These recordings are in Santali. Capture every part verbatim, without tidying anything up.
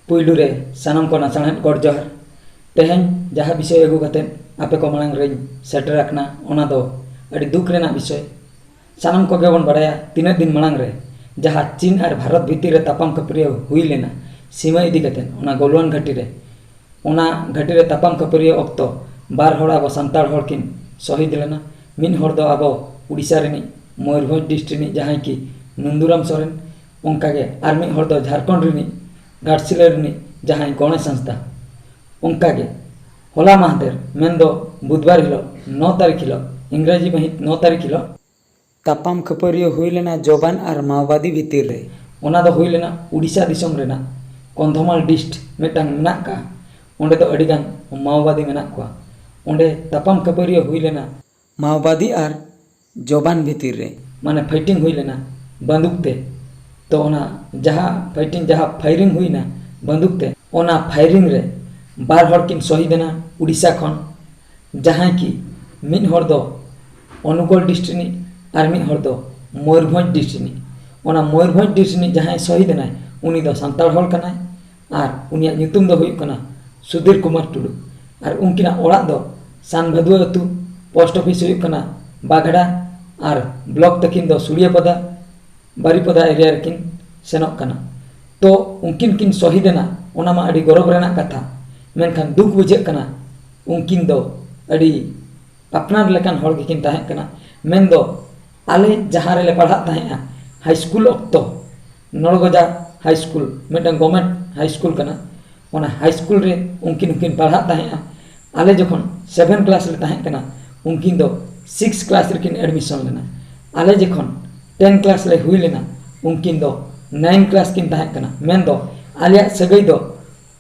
ᱯᱩᱭᱞᱩ ᱨᱮ ᱥᱟᱱᱟᱢ ᱠᱚ ᱱᱟᱥᱟᱲᱦᱮᱫ ᱜᱚᱰ ᱡᱚᱦᱟᱨ᱾ ᱛᱮᱦᱮᱧ ᱡᱟᱦᱟᱸ ᱵᱤᱥᱚᱭ ᱟᱹᱜᱩ ᱠᱟᱛᱮ ᱟᱯᱮ ᱠᱚ ᱢᱟᱲᱟᱝ ᱨᱮᱧ ᱥᱮᱴᱮᱨ ᱟᱠᱟᱱᱟ, ᱚᱱᱟ ᱫᱚ ᱟᱹᱰᱤ ᱫᱩᱠ ᱨᱮᱱᱟᱜ ᱵᱤᱥᱚᱭ᱾ ᱥᱟᱱᱟᱢ ᱠᱚᱜᱮ ᱵᱚᱱ ᱵᱟᱲᱟᱭᱟ, ᱛᱤᱱᱟᱹᱜ ᱫᱤᱱ ᱢᱟᱲᱟᱝ ᱨᱮ ᱡᱟᱦᱟᱸ ᱪᱤᱱ ᱟᱨ ᱵᱷᱟᱨᱚᱛ ᱵᱷᱤᱛᱤᱨ ᱨᱮ ᱛᱟᱯᱟᱢ ᱠᱷᱟᱹᱯᱟᱹᱨᱤᱭᱟᱹ ᱦᱩᱭ ᱞᱮᱱᱟ ᱥᱤᱢᱟᱹ ᱤᱫᱤ ᱠᱟᱛᱮ, ᱚᱱᱟ ᱜᱚᱞᱣᱟᱱ ᱜᱷᱟᱹᱴᱤ ᱨᱮ, ᱚᱱᱟ ᱜᱷᱟᱹᱴᱤ ᱨᱮ ᱛᱟᱯᱟᱢ ᱠᱷᱟᱹᱯᱟᱹᱨᱤᱭᱟᱹ ᱚᱠᱛᱚ ᱵᱟᱨ ᱦᱚᱲ ᱟᱵᱚ ᱥᱟᱱᱛᱟᱲ ᱦᱚᱲ ᱠᱤᱱ ᱥᱚᱦᱤᱫ ᱞᱮᱱᱟ᱾ ᱢᱤᱫ ᱦᱚᱲ ᱫᱚ ᱟᱵᱚ ᱩᱲᱤᱥᱥᱟ ᱨᱤᱱᱤᱡ ᱢᱚᱭᱩᱨᱵᱷᱚᱸᱡᱽ district ᱨᱤᱱᱤᱡ ᱡᱟᱦᱟᱸᱭ ᱠᱤ ᱱᱩᱱᱫᱩᱨᱟᱢ ᱥᱚᱨᱮᱱ, ᱚᱱᱠᱟᱜᱮ ᱟᱨ ᱢᱤᱫ ᱦᱚᱲ ᱫᱚ ᱡᱷᱟᱲᱠᱷᱚᱸᱰ ᱨᱤᱱᱤᱡ ᱜᱷᱟᱴᱥᱤᱞᱟᱹ ᱨᱤᱱᱤᱡ ᱡᱟᱦᱟᱸᱭ ᱜᱚᱬᱮᱥ ᱦᱟᱸᱥᱫᱟ᱾ ᱚᱱᱠᱟᱜᱮ ᱦᱚᱞᱟ ᱢᱟᱦᱫᱮᱨ, ᱢᱮᱱᱫᱚ ᱵᱩᱫᱷᱵᱟᱨ ᱦᱤᱞᱳᱜ, ᱱᱚ ᱛᱟᱹᱨᱤᱠᱷ ᱦᱤᱞᱳᱜ, ᱤᱝᱨᱟᱡᱤ ᱢᱟᱹᱦᱤᱛ ᱱᱚ ᱛᱟᱹᱨᱤᱠᱷ ᱦᱤᱞᱳᱜ, ᱛᱟᱯᱟᱢ ᱠᱷᱟᱹᱯᱟᱹᱨᱤᱭᱟᱹ ᱦᱩᱭ ᱞᱮᱱᱟ ᱡᱚᱵᱟᱱ ᱟᱨ ᱢᱟᱣᱵᱟᱫᱤ ᱵᱷᱤᱛᱤᱨ ᱨᱮ᱾ ᱚᱱᱟ ᱫᱚ ᱦᱩᱭ ᱞᱮᱱᱟ ᱩᱰᱤᱥᱟ ᱫᱤᱥᱚᱢ ᱨᱮᱱᱟᱜ ᱠᱚᱱᱫᱷᱚᱢᱟᱞ district ᱢᱤᱫᱴᱟᱝ ᱢᱮᱱᱟᱜ ᱟᱠᱟᱫᱼᱟ, ᱚᱸᱰᱮ ᱫᱚ ᱟᱹᱰᱤᱜᱟᱱ ᱢᱟᱣᱵᱟᱫᱤ ᱢᱮᱱᱟᱜ ᱠᱚᱣᱟ᱾ ᱚᱸᱰᱮ ᱛᱟᱯᱟᱢ ᱠᱷᱟᱹᱯᱟᱹᱨᱤᱭᱟᱹ ᱦᱩᱭ ᱞᱮᱱᱟ ᱢᱟᱣᱵᱟᱫᱤ ᱟᱨ ᱡᱚᱵᱟᱱ ᱵᱷᱤᱛᱤᱨ ᱨᱮ᱾ ᱢᱟᱱᱮ fighting ᱦᱩᱭ ᱞᱮᱱᱟ ᱵᱟᱱᱫᱩᱠ ᱛᱮ᱾ ᱛᱚ ᱚᱱᱟ ᱡᱟᱦᱟᱸ fighting, ᱡᱟᱦᱟᱸ firing ᱦᱩᱭᱱᱟ ᱵᱟᱱᱫᱩᱠ ᱛᱮ, ᱚᱱᱟ firing ᱨᱮ ᱵᱟᱨ ᱦᱚᱲ ᱠᱤᱱ ᱥᱚᱦᱤᱫ ᱮᱱᱟ ᱩᱰᱤᱥᱟ ᱠᱷᱚᱱ, ᱡᱟᱦᱟᱸᱭ ᱠᱤ ᱢᱤᱫ ᱦᱚᱲ ᱫᱚ ᱚᱱᱩᱜᱳᱞ district ᱨᱤᱱᱤᱡ ᱟᱨ ᱢᱤᱫ ᱦᱚᱲ ᱫᱚ ᱢᱚᱭᱩᱨᱵᱷᱚᱸᱡᱽ district ᱨᱤᱱᱤᱡ᱾ ᱚᱱᱟ ᱢᱚᱭᱩᱨᱵᱷᱚᱸᱡᱽ district ᱨᱤᱱᱤᱡ ᱡᱟᱦᱟᱸᱭ ᱥᱚᱦᱤᱫ ᱮᱱᱟᱭ, ᱩᱱᱤ ᱫᱚ ᱥᱟᱱᱛᱟᱲ ᱦᱚᱲ ᱠᱟᱱᱟᱭ ᱟᱨ ᱩᱱᱤᱭᱟᱜ ᱧᱩᱛᱩᱢ ᱫᱚ ᱦᱩᱭᱩᱜ ᱠᱟᱱᱟ ᱥᱩᱫᱷᱤᱨ ᱠᱩᱢᱟᱨ ᱴᱩᱰᱩ᱾ ᱟᱨ ᱩᱱᱠᱤᱱᱟᱜ ᱚᱲᱟᱜ ᱫᱚ ᱥᱟᱱᱵᱷᱟᱫᱩᱭᱟᱹ ᱟᱹᱛᱩ, post office ᱦᱩᱭᱩᱜ ᱠᱟᱱᱟ ᱵᱟᱜᱷᱲᱟ ᱟᱨ block ᱛᱟᱹᱠᱤᱱ ᱫᱚ ᱥᱩᱲᱤᱭᱟᱹᱯᱟᱫᱟ, ᱵᱟᱨᱤᱯᱟᱫᱟ area ᱨᱮᱠᱤᱱ ᱥᱮᱱᱚᱜ ᱠᱟᱱᱟ᱾ ᱛᱚ ᱩᱱᱠᱤᱱ ᱠᱤᱱ ᱥᱚᱦᱤᱫ ᱮᱱᱟ, ᱚᱱᱟ ᱢᱟ ᱟᱹᱰᱤ ᱜᱚᱨᱚᱵᱽ ᱨᱮᱱᱟᱜ ᱠᱟᱛᱷᱟ, ᱢᱮᱱᱠᱷᱟᱱ ᱫᱩᱠ ᱵᱩᱡᱷᱟᱹᱜ ᱠᱟᱱᱟ, ᱩᱱᱠᱤᱱ ᱫᱚ ᱟᱹᱰᱤ ᱟᱯᱱᱟᱨ ᱞᱮᱠᱟᱱ ᱦᱚᱲ ᱜᱮᱠᱤᱱ ᱛᱟᱦᱮᱸ ᱠᱟᱱᱟ᱾ ᱢᱮᱱᱫᱚ ᱟᱞᱮ ᱡᱟᱦᱟᱸ ᱨᱮᱞᱮ ᱯᱟᱲᱦᱟᱜ ᱛᱟᱦᱮᱸᱫᱼᱟ, high school ᱚᱠᱛᱚ, ᱱᱚᱲᱜᱚᱡᱟ high school ᱢᱤᱫᱴᱟᱝ government high school ᱠᱟᱱᱟ, ᱚᱱᱟ high school ᱨᱮ ᱩᱱᱠᱤᱱ ᱦᱚᱸᱠᱤᱱ ᱯᱟᱲᱦᱟᱜ ᱛᱟᱦᱮᱸᱫᱼᱟ᱾ ᱟᱞᱮ ᱡᱚᱠᱷᱚᱱ seven class ᱞᱮ ᱛᱟᱦᱮᱸ ᱠᱟᱱᱟ, ᱩᱱᱠᱤᱱ ᱫᱚ six class ᱨᱮᱠᱤᱱ admission ᱞᱮᱱᱟ᱾ ᱟᱞᱮ ᱡᱚᱠᱷᱚᱱ ten class ᱞᱮ ᱦᱩᱭ ᱞᱮᱱᱟ, ᱩᱱᱠᱤᱱ ᱫᱚ nine class ᱠᱤᱱ ᱛᱟᱦᱮᱸ ᱠᱟᱱᱟ᱾ ᱢᱮᱱᱫᱚ ᱟᱞᱮᱭᱟᱜ ᱥᱟᱹᱜᱟᱹᱭ ᱫᱚ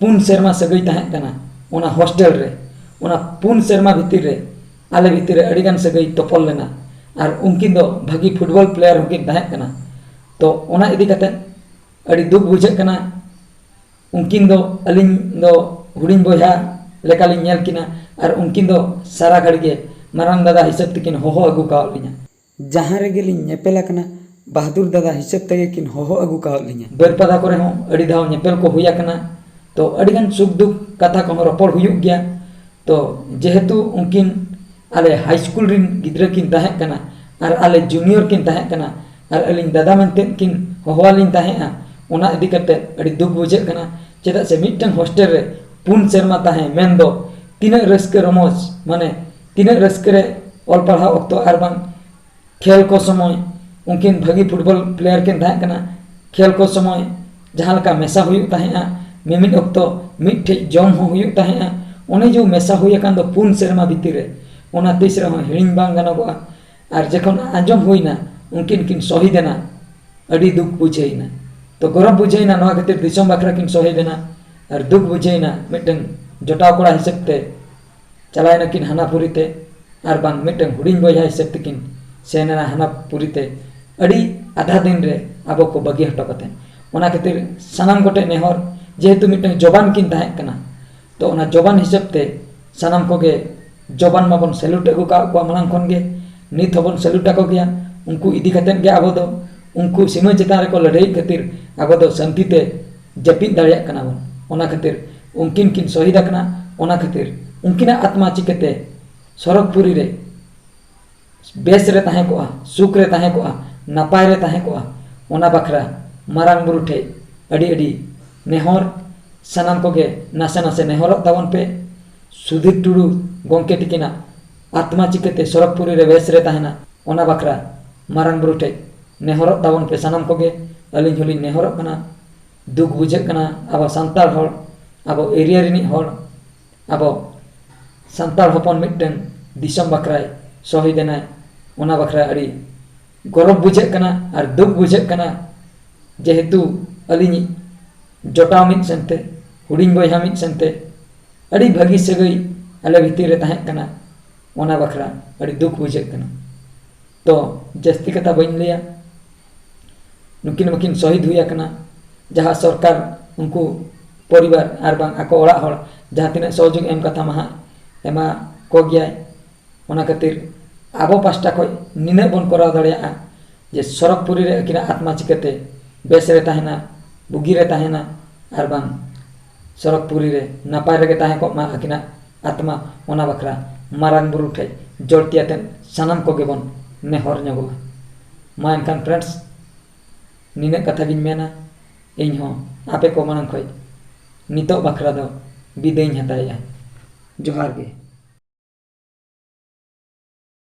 ᱯᱩᱱ ᱥᱮᱨᱢᱟ ᱥᱟᱹᱜᱟᱹᱭ ᱛᱟᱦᱮᱸ ᱠᱟᱱᱟ ᱚᱱᱟ hostel ᱨᱮ᱾ ᱚᱱᱟ ᱯᱩᱱ ᱥᱮᱨᱢᱟ ᱵᱷᱤᱛᱤᱨ ᱨᱮ ᱟᱞᱮ ᱵᱷᱤᱛᱤᱨ ᱨᱮ ᱟᱹᱰᱤᱜᱟᱱ ᱥᱟᱹᱜᱟᱹᱭ ᱛᱚᱯᱚᱞ ᱞᱮᱱᱟ᱾ ᱟᱨ ᱩᱱᱠᱤᱱ ᱫᱚ ᱵᱷᱟᱹᱜᱤ football player ᱦᱚᱸᱠᱤᱱ ᱛᱟᱦᱮᱸ ᱠᱟᱱᱟ᱾ ᱛᱚ ᱚᱱᱟ ᱤᱫᱤ ᱠᱟᱛᱮ ᱟᱹᱰᱤ ᱫᱩᱠ ᱵᱩᱡᱷᱟᱹᱜ ᱠᱟᱱᱟ᱾ ᱩᱱᱠᱤᱱ ᱫᱚ ᱟᱹᱞᱤᱧ ᱫᱚ ᱦᱩᱰᱤᱧ ᱵᱚᱭᱦᱟ ᱞᱮᱠᱟᱞᱤᱧ ᱧᱮᱞ ᱠᱤᱱᱟ, ᱟᱨ ᱩᱱᱠᱤᱱ ᱫᱚ ᱥᱟᱨᱟ ᱜᱷᱟᱹᱲᱤ ᱜᱮ ᱢᱟᱨᱟᱝ ᱫᱟᱫᱟ ᱦᱤᱥᱟᱹᱵ ᱛᱮᱠᱤᱱ ᱦᱚᱦᱚ ᱟᱹᱜᱩ ᱠᱟᱣᱟᱫ ᱞᱤᱧᱟ᱾ ᱡᱟᱦᱟᱸ ᱨᱮᱜᱮ ᱞᱤᱧ ᱧᱮᱯᱮᱞ ᱟᱠᱟᱱᱟ, ᱵᱟᱦᱟᱫᱩᱨ ᱫᱟᱫᱟ ᱦᱤᱥᱟᱹᱵ ᱛᱮᱜᱮ ᱠᱤᱱ ᱦᱚᱦᱚ ᱟᱹᱜᱩ ᱠᱟᱣᱟᱫ ᱞᱤᱧᱟ᱾ ᱵᱟᱹᱨᱯᱟᱫᱟ ᱠᱚᱨᱮ ᱦᱚᱸ ᱟᱹᱰᱤ ᱫᱷᱟᱣ ᱧᱮᱯᱮᱞ ᱠᱚ ᱦᱩᱭ ᱟᱠᱟᱱᱟ, ᱛᱚ ᱟᱹᱰᱤᱜᱟᱱ ᱥᱩᱠ ᱫᱩᱠ ᱠᱟᱛᱷᱟ ᱠᱚᱦᱚᱸ ᱨᱚᱯᱚᱲ ᱦᱩᱭᱩᱜ ᱜᱮᱭᱟ᱾ ᱛᱚ ᱡᱮᱦᱮᱛᱩ ᱩᱱᱠᱤᱱ ᱟᱞᱮ ᱦᱟᱭ ᱥᱠᱩᱞ ᱨᱤᱱ ᱜᱤᱫᱽᱨᱟᱹ ᱠᱤᱱ ᱛᱟᱦᱮᱸ ᱠᱟᱱᱟ ᱟᱨ ᱟᱞᱮ ᱡᱩᱱᱤᱭᱚᱨ ᱠᱤᱱ ᱛᱟᱦᱮᱸ ᱠᱟᱱᱟ ᱟᱨ ᱟᱹᱞᱤᱧ ᱫᱟᱫᱟ ᱢᱮᱱᱛᱮ ᱠᱤᱱ ᱦᱚᱦᱚᱣᱟᱞᱤᱧ ᱛᱟᱦᱮᱸᱫᱼᱟ, ᱚᱱᱟ ᱤᱫᱤ ᱠᱟᱛᱮ ᱟᱹᱰᱤ ᱫᱩᱠ ᱵᱩᱡᱷᱟᱹᱜ ᱠᱟᱱᱟ᱾ ᱪᱮᱫᱟᱜ ᱥᱮ ᱢᱤᱫᱴᱟᱝ ᱦᱳᱥᱴᱮᱞ ᱨᱮ ᱯᱩᱱ ᱥᱮᱨᱢᱟ ᱛᱟᱦᱮᱸ ᱢᱮᱱᱫᱚ ᱛᱤᱱᱟᱹᱜ ᱨᱟᱹᱥᱠᱟᱹ ᱨᱚᱢᱚᱡᱽ, ᱢᱟᱱᱮ ᱛᱤᱱᱟᱹᱜ ᱨᱟᱹᱥᱠᱟᱹ ᱨᱮ ᱚᱞ ᱯᱟᱲᱦᱟᱣ ᱚᱠᱛᱚ ᱟᱨ ᱵᱟᱝ ᱠᱷᱮᱞ ᱠᱚ ᱥᱚᱢᱚᱭ ᱩᱱᱠᱤᱱ ᱵᱷᱟᱹᱜᱤ ᱯᱷᱩᱴᱵᱚᱞ ᱯᱞᱮᱭᱟᱨ ᱠᱤᱱ ᱛᱟᱦᱮᱸ ᱠᱟᱱᱟ᱾ ᱠᱷᱮᱞ ᱠᱚ ᱥᱚᱢᱚᱭ ᱡᱟᱦᱟᱸ ᱞᱮᱠᱟ ᱢᱮᱥᱟ ᱦᱩᱭᱩᱜ ᱛᱟᱦᱮᱸᱫᱼᱟ, ᱢᱤᱢᱤᱫ ᱚᱠᱛᱚ ᱢᱤᱫ ᱴᱷᱮᱡ ᱡᱚᱢ ᱦᱚᱸ ᱦᱩᱭᱩᱜ ᱛᱟᱦᱮᱸᱫᱼᱟ, ᱚᱱᱮ ᱡᱮ ᱢᱮᱥᱟ ᱦᱩᱭ ᱟᱠᱟᱱ ᱫᱚ ᱯᱩᱱ ᱥᱮᱨᱢᱟ ᱵᱷᱤᱛᱤᱨ ᱨᱮ, ᱚᱱᱟ ᱛᱤᱥ ᱨᱮᱦᱚᱸ ᱦᱤᱲᱤᱧ ᱵᱟᱝ ᱜᱟᱱᱚᱜᱚᱜᱼᱟ᱾ ᱟᱨ ᱡᱚᱠᱷᱚᱱ ᱟᱸᱡᱚᱢ ᱦᱩᱭᱱᱟ ᱩᱱᱠᱤᱱ ᱠᱤᱱ ᱥᱚᱦᱤᱫ ᱮᱱᱟ, ᱟᱹᱰᱤ ᱫᱩᱠ ᱵᱩᱡᱷᱟᱹᱣ ᱮᱱᱟ᱾ ᱛᱚ ᱜᱚᱨᱚᱵᱽ ᱵᱩᱡᱷᱟᱹᱣ ᱮᱱᱟ ᱱᱚᱣᱟ ᱠᱷᱟᱹᱛᱤᱨ ᱫᱤᱥᱚᱢ ᱵᱟᱠᱷᱨᱟ ᱠᱤᱱ ᱥᱚᱦᱤᱫ ᱮᱱᱟ᱾ ᱟᱨ ᱫᱩᱠ ᱵᱩᱡᱷᱟᱹᱣ ᱮᱱᱟ ᱢᱤᱫᱴᱟᱝ ᱡᱚᱴᱟᱣ ᱠᱚᱲᱟ ᱦᱤᱥᱟᱹᱵ ᱛᱮ ᱪᱟᱞᱟᱣ ᱮᱱᱟᱠᱤᱱ ᱦᱟᱱᱟᱯᱩᱨᱤ ᱛᱮ, ᱟᱨ ᱵᱟᱝ ᱢᱤᱫᱴᱟᱝ ᱦᱩᱰᱤᱧ ᱵᱚᱭᱦᱟ ᱦᱤᱥᱟᱹᱵ ᱛᱮᱠᱤᱱ ᱥᱮᱱ ᱮᱱᱟ ᱦᱟᱱᱟᱯᱩᱨᱤ ᱛᱮ, ᱟᱹᱰᱤ ᱟᱫᱷᱟ ᱫᱤᱱ ᱨᱮ ᱟᱵᱚ ᱠᱚ ᱵᱟᱹᱜᱤ ᱦᱚᱴᱚ ᱠᱟᱛᱮ᱾ ᱚᱱᱟ ᱠᱷᱟᱹᱛᱤᱨ ᱥᱟᱱᱟᱢ ᱠᱚᱴᱷᱮᱱ ᱱᱮᱦᱚᱨ, ᱡᱮᱦᱮᱛᱩ ᱢᱤᱫᱴᱟᱝ ᱡᱚᱵᱟᱱ ᱠᱤᱱ ᱛᱟᱦᱮᱸ ᱠᱟᱱᱟ, ᱛᱚ ᱚᱱᱟ ᱡᱚᱵᱟᱱ ᱦᱤᱥᱟᱹᱵ ᱛᱮ ᱥᱟᱱᱟᱢ ᱠᱚᱜᱮ ᱡᱚᱵᱟᱱ ᱢᱟᱵᱚᱱ ᱥᱮᱞᱩᱴ ᱟᱹᱜᱩ ᱠᱟᱜ ᱠᱚᱣᱟ ᱢᱟᱲᱟᱝ ᱠᱷᱚᱱ ᱜᱮ, ᱱᱤᱛ ᱦᱚᱸᱵᱚᱱ ᱥᱮᱞᱩᱴ ᱟᱠᱚ ᱜᱮᱭᱟ᱾ ᱩᱱᱠᱩ ᱤᱫᱤ ᱠᱟᱛᱮᱫ ᱜᱮ ᱟᱵᱚ ᱫᱚ, ᱩᱱᱠᱩ ᱥᱤᱢᱟᱹ ᱪᱮᱛᱟᱱ ᱨᱮᱠᱚ ᱞᱟᱹᱲᱦᱟᱹᱭ ᱠᱷᱟᱹᱛᱤᱨ ᱟᱵᱚ ᱫᱚ ᱥᱟᱹᱱᱛᱤ ᱛᱮ ᱡᱟᱹᱯᱤᱫ ᱫᱟᱲᱮᱭᱟᱜ ᱠᱟᱱᱟ ᱵᱚᱱ᱾ ᱚᱱᱟ ᱠᱷᱟᱹᱛᱤᱨ ᱩᱱᱠᱤᱱ ᱠᱤᱱ ᱥᱚᱦᱤᱫ ᱟᱠᱟᱱᱟ, ᱚᱱᱟ ᱠᱷᱟᱹᱛᱤᱨ ᱩᱱᱠᱤᱱᱟᱜ ᱟᱛᱢᱟ ᱪᱤᱠᱟᱹᱛᱮ ᱥᱚᱨᱚᱜᱽᱯᱩᱨᱤ ᱨᱮ ᱵᱮᱥ ᱨᱮ ᱛᱟᱦᱮᱸ ᱠᱚᱜᱼᱟ, ᱥᱩᱠ ᱨᱮ ᱛᱟᱦᱮᱸ ᱠᱚᱜᱼᱟ, ᱱᱟᱯᱟᱭ ᱨᱮ ᱛᱟᱦᱮᱸ ᱠᱚᱜᱼᱟ, ᱚᱱᱟ ᱵᱟᱠᱷᱨᱟ ᱢᱟᱨᱟᱝ ᱵᱩᱨᱩ ᱴᱷᱮᱡ ᱟᱹᱰᱤ ᱟᱹᱰᱤ ᱱᱮᱦᱚᱨ, ᱥᱟᱱᱟᱢ ᱠᱚᱜᱮ ᱱᱟᱥᱮ ᱱᱟᱥᱮ ᱱᱮᱦᱚᱨᱚᱜ ᱛᱟᱵᱚᱱ ᱯᱮ᱾ ᱥᱩᱫᱷᱤᱨ ᱴᱩᱰᱩ ᱜᱚᱢᱠᱮ ᱛᱤᱠᱤᱱᱟᱜ ᱟᱛᱢᱟ ᱪᱤᱠᱟᱹᱛᱮ ᱥᱚᱨᱚᱜᱽᱯᱩᱨᱤ ᱨᱮ ᱵᱮᱥ ᱨᱮ ᱛᱟᱦᱮᱱᱟ, ᱚᱱᱟ ᱵᱟᱠᱷᱨᱟ ᱢᱟᱨᱟᱝ ᱵᱩᱨᱩ ᱴᱷᱮᱡ ᱱᱮᱦᱚᱨᱚᱜ ᱛᱟᱵᱚᱱ ᱯᱮ ᱥᱟᱱᱟᱢ ᱠᱚᱜᱮ᱾ ᱟᱹᱞᱤᱧ ᱦᱚᱸᱞᱤᱧ ᱱᱮᱦᱚᱨᱚᱜ ᱠᱟᱱᱟ᱾ ᱫᱩᱠ ᱵᱩᱡᱷᱟᱹᱜ ᱠᱟᱱᱟ, ᱟᱵᱚ ᱥᱟᱱᱛᱟᱲ ᱦᱚᱲ, ᱟᱵᱚ ᱮᱨᱤᱭᱟ ᱨᱤᱱᱤᱡ ᱦᱚᱲ, ᱟᱵᱚ ᱥᱟᱱᱛᱟᱲ ᱦᱚᱯᱚᱱ ᱢᱤᱫᱴᱟᱝ ᱫᱤᱥᱚᱢ ᱵᱟᱠᱷᱨᱟᱭ ᱥᱚᱦᱤᱫ ᱮᱱᱟᱭ, ᱚᱱᱟ ᱵᱟᱠᱷᱨᱟ ᱟᱹᱰᱤ ᱜᱚᱨᱚᱵᱽ ᱵᱩᱡᱷᱟᱹᱜ ᱠᱟᱱᱟ ᱟᱨ ᱫᱩᱠ ᱵᱩᱡᱷᱟᱹᱜ ᱠᱟᱱᱟ᱾ ᱡᱮᱦᱮᱛᱩ ᱟᱹᱞᱤᱧᱤᱡ ᱡᱚᱴᱟᱣ ᱢᱤᱫ ᱥᱮᱱᱛᱮ, ᱦᱩᱰᱤᱧ ᱵᱚᱭᱦᱟ ᱢᱤᱫ ᱥᱮᱱᱛᱮ ᱟᱹᱰᱤ ᱵᱷᱟᱹᱜᱤ ᱥᱟᱹᱜᱟᱹᱭ ᱟᱞᱮ ᱵᱷᱤᱛᱤᱨ ᱨᱮ ᱛᱟᱦᱮᱸ ᱠᱟᱱᱟ, ᱚᱱᱟ ᱵᱟᱠᱷᱨᱟ ᱟᱹᱰᱤ ᱫᱩᱠ ᱵᱩᱡᱷᱟᱹᱜ ᱠᱟᱱᱟ᱾ ᱛᱚ ᱡᱟᱹᱥᱛᱤ ᱠᱟᱛᱷᱟ ᱵᱟᱹᱧ ᱞᱟᱹᱭᱟ, ᱱᱩᱠᱤᱱ ᱢᱟᱠᱤᱱ ᱥᱚᱦᱤᱫ ᱦᱩᱭ ᱟᱠᱟᱱᱟ᱾ ᱡᱟᱦᱟᱸ ᱥᱚᱨᱠᱟᱨ ᱩᱱᱠᱩ ᱯᱚᱨᱤᱵᱟᱨ ᱟᱨ ᱵᱟᱝ ᱟᱠᱚ ᱚᱲᱟᱜ ᱦᱚᱲ ᱡᱟᱦᱟᱸ ᱛᱤᱱᱟᱹᱜ ᱥᱚᱦᱚᱡᱳᱜᱽ ᱮᱢ ᱠᱟᱛᱷᱟ ᱢᱟ ᱦᱟᱸᱜ ᱮᱢᱟ ᱠᱚ ᱜᱮᱭᱟᱭ, ᱚᱱᱟ ᱠᱷᱟᱹᱛᱤᱨ ᱟᱵᱚ ᱯᱟᱥᱴᱟ ᱠᱷᱚᱱ ᱱᱤᱱᱟᱹᱜ ᱵᱚᱱ ᱠᱚᱨᱟᱣ ᱫᱟᱲᱮᱭᱟᱜᱼᱟ ᱡᱮ ᱥᱚᱨᱚᱜᱽᱯᱩᱨᱤ ᱨᱮ ᱟᱹᱠᱤᱱᱟᱜ ᱟᱛᱢᱟ ᱪᱤᱠᱟᱹᱛᱮ ᱵᱮᱥ ᱨᱮ ᱛᱟᱦᱮᱱᱟ, ᱵᱩᱜᱤ ᱨᱮ ᱛᱟᱦᱮᱱᱟ, ᱟᱨ ᱵᱟᱝ ᱥᱚᱨᱚᱜᱽᱯᱩᱨᱤ ᱨᱮ ᱱᱟᱯᱟᱭ ᱨᱮᱜᱮ ᱛᱟᱦᱮᱸ ᱠᱚᱜ ᱢᱟ ᱟᱹᱠᱤᱱᱟᱜ ᱟᱛᱢᱟ᱾ ᱚᱱᱟ ᱵᱟᱠᱷᱨᱟ ᱢᱟᱨᱟᱝ ᱵᱩᱨᱩ ᱴᱷᱮᱡ ᱡᱚᱲᱛᱤ ᱟᱛᱮᱫ ᱥᱟᱱᱟᱢ ᱠᱚᱜᱮ ᱵᱚᱱ ᱱᱮᱦᱚᱨ ᱧᱚᱜᱚᱜᱼᱟ᱾ ᱢᱟ ᱮᱱᱠᱷᱟᱱ friends, ᱱᱤᱱᱟᱹᱜ ᱠᱟᱛᱷᱟ ᱜᱤᱧ ᱢᱮᱱᱟ᱾ ᱤᱧ ᱦᱚᱸ ᱟᱯᱮ ᱠᱚ ᱢᱟᱲᱟᱝ ᱠᱷᱚᱡ ᱱᱤᱛᱚᱜ ᱵᱟᱠᱷᱨᱟ ᱫᱚ ᱵᱤᱫᱟᱹᱭᱤᱧ ᱦᱟᱛᱟᱣᱮᱜᱼᱟ᱾ ᱡᱚᱦᱟᱨ ᱜᱮ᱾